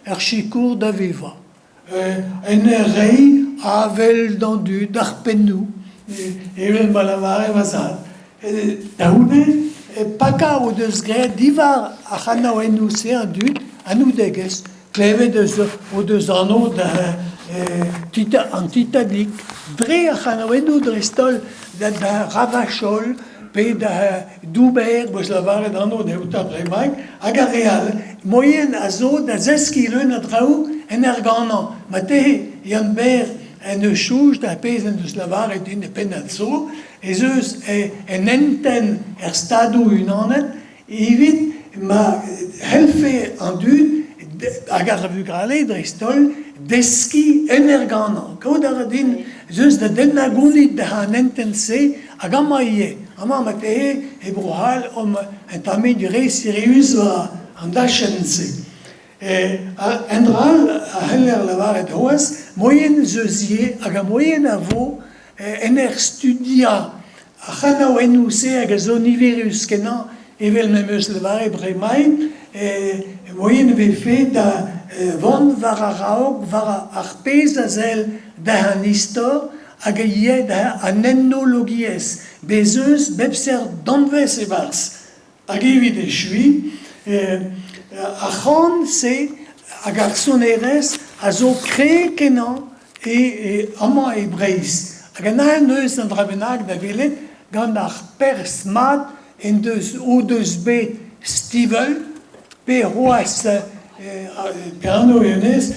er sikour da vevañ. En ur reiñ avel d'an dud, d'ar pennoù, evel ma lavare va zad. Da c'houde, pakañ o deus graet diwar ar c'hanaouennoù-se an dud anaoudegezh. Klevet o deus anv da an Titanic dre ar c'hanaouennoù dreist-holl da Ravachol pe da Douber, 'meus lavaret anv dezhañ bremaik, hag ar re all. Moaien a zo da zeskiñ leun a draoù en ur ganañ. Marteze Yann-Ber en deus soñj d'ar pezh en deus lavaret din e pennad zo, ez eus un hentenn er Stadoù-Unanet evit ma c'hellfe an dud hag ar vugale dreist-holl deskiñ en ur ganañ. Kaout a ra din ez eus da dennañ gounid an hentenn-se hag amañ ivez. Amañ marteze e Bro-C'hall omp un tammig re sirius war an dachenn-se. Un dra all a c'heller lavaret c'hoazh, moaien ez eus ivez hag ar moaien a vo en ur studiañ ar c'hanaouennoù-se hag a zo niverus-kenañ evel m'em eus lavaret bremaik, moaien e vefe da vont war a-raok war ar pezh a sell dezhañ an istor hag ivez an etnologiezh. Bez' eus bep seurt danvez e-barzh. Hag evit echuiñ, ar c'han-se hag ar sonerezh a zo kreñv-kenañ amañ e Breizh. Hag an aen eus un dra bennak da welet gant ar perzh mat en deus o deus bet Stivell pe c'hoazh pe anv hennezh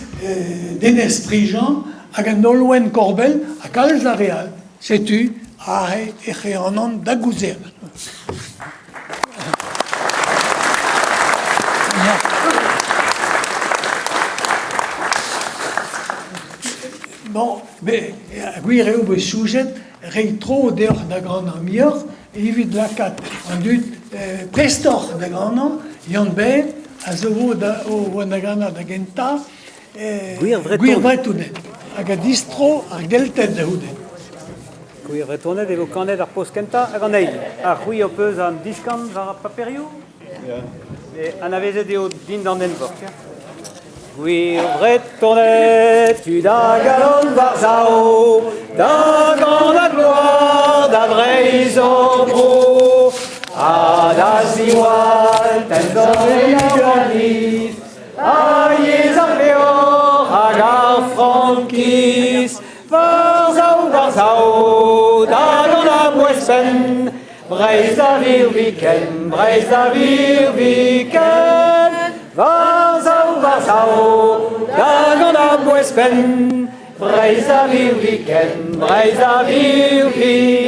Denez Prigent hag an Nolwenn Korbell ha kalz a re all. Setu aze ec'h ehanan da gouzer. Bon, gwir eo bet soñjet reiñ tro deoc'h da ganañ muioc'h evit lakaat an dud prestoc'h da ganañ. Yann-Ber a zo o vont da ganañ da gentañ. Gwir Vretoned. Gwir Vretoned. Hag a distro ar Gelted da c'houde. Gwir Vretoned e vo kanet ar post kentañ hag an eil. Ha c'hwi ho peus an diskan war ar paperioù? Ya. E anavezet eo dindan envor. Gwir Vretoned, tud a galon war-sav, da ganañ gloar da Vreizh hor bro, ha da ziwall tenzor e yaouankiz. Ha yezh ar peoc'h hag ar frankiz War-sav, war-sav, da gant ar bouez-penn Breizh da virviken, Breizh da virviken War-sav, war-sav, da gant ar bouez-penn Breizh da virviken, Breizh da virviken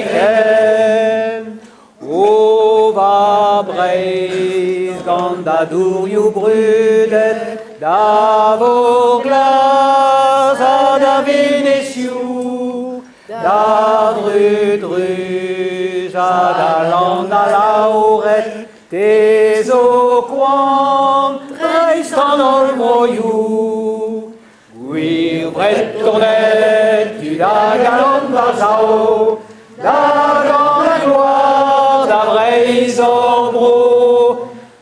O va Breizh, gant da dourioù brudet, da vor glas ha da venezioù, da vrud ruz ha da lann alaouret, te zo koant dreist an holl broioù. Gwir Vretoned, tud a galon war-sav, da ganañ gloar da Vreizh hor bro,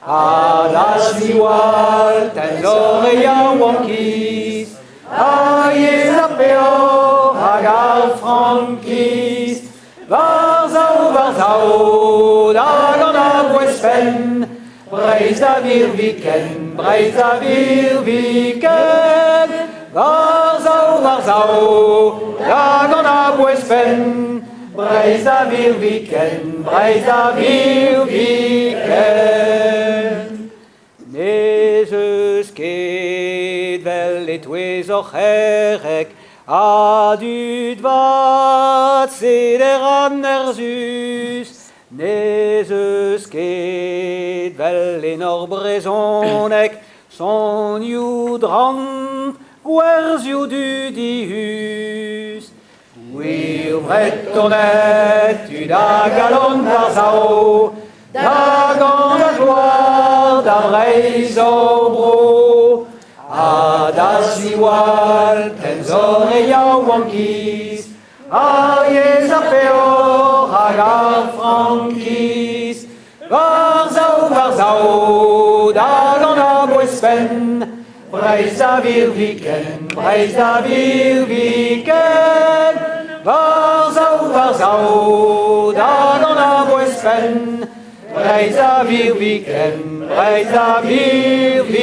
ha da ziwall tenzor e yaouankiz, ar yezh ar peoc'h hag ar frankiz. War-sav, war-sav, da ganañ bouez-penn, Breizh da virviken, Breizh da virviken, war-sav, war-sav, da ganañ bouez-penn, Breizh da virviken, Breizh da virviken. N'ez eus ket 'vel e-touez hor c'herreg a dud vat seder ha nerzhus. N'ez eus ket 'vel en hor brezhoneg sonioù drant, gwerzioù dudius. Gwir Vretoned, tud a galon war-sav, da ganañ gloar da Vreizh hor bro, ha da ziwall tenzor e yaouankiz, ar yezh ar peoc'h hag ar frankiz. War-sav, war-sav, da ganañ bouez-penn, Breizh da virviken, Breizh da virviken. War-sav, war-sav, da ganañ a-bouez-penn. Breizh da virviken, Breizh da virviken.